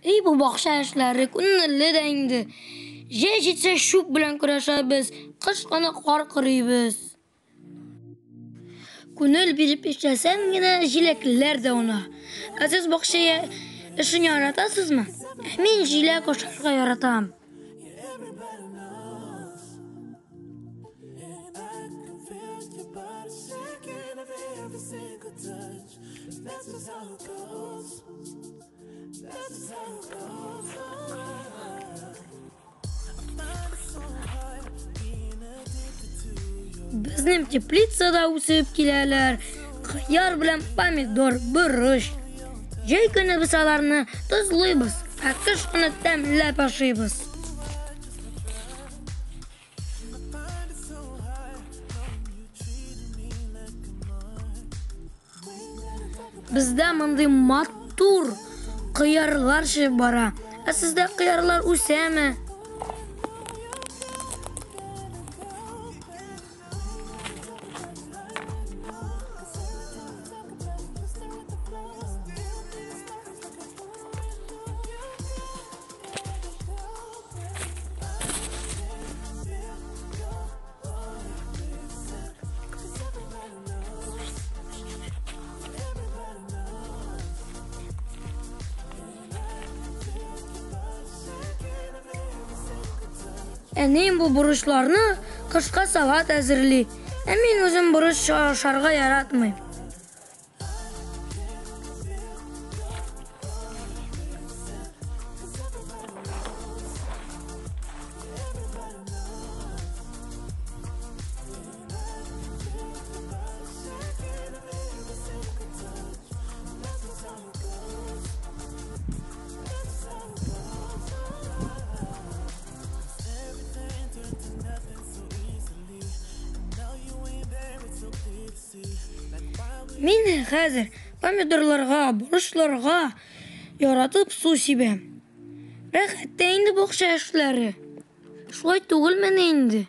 И бу бакча эшләре күңелле дә инде. Җәй җитсә чүп белән көрәшәбез, кыш көне кар көрибез. Күңел биреп эшләсәң генә җиләкләр дә уңа. Ә сез бакча эшен яратасызмы? Ә мин җиләк ашарга яратам. Безнең теплицада үсеп киләләр. Кыяр белән помидор, борыч. Җәй көне без аларны тозлыйбыз, ә кыш көне тәмләп ашыйбыз. Бездә мондый матур кыярлар чыгып бара. Ә сездә кыярлар үсәме? Әнием бу бурычларны кышка салат әзерли. Ә мин үзем бурыч ашарга яратмыйм. Мин хәзер помидорларга, борычларга яратып су сибәм. Рәхәт тә инде бакча эшләре. Шулай түгелмени инде?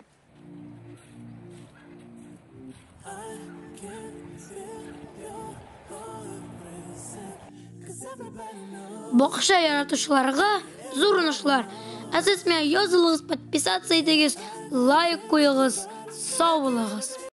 Бакча яратучыларга зур уңышлар. Ә сез миңа язылыгыз, подписаться итегез, лайк куегыз. Сау булыгыз.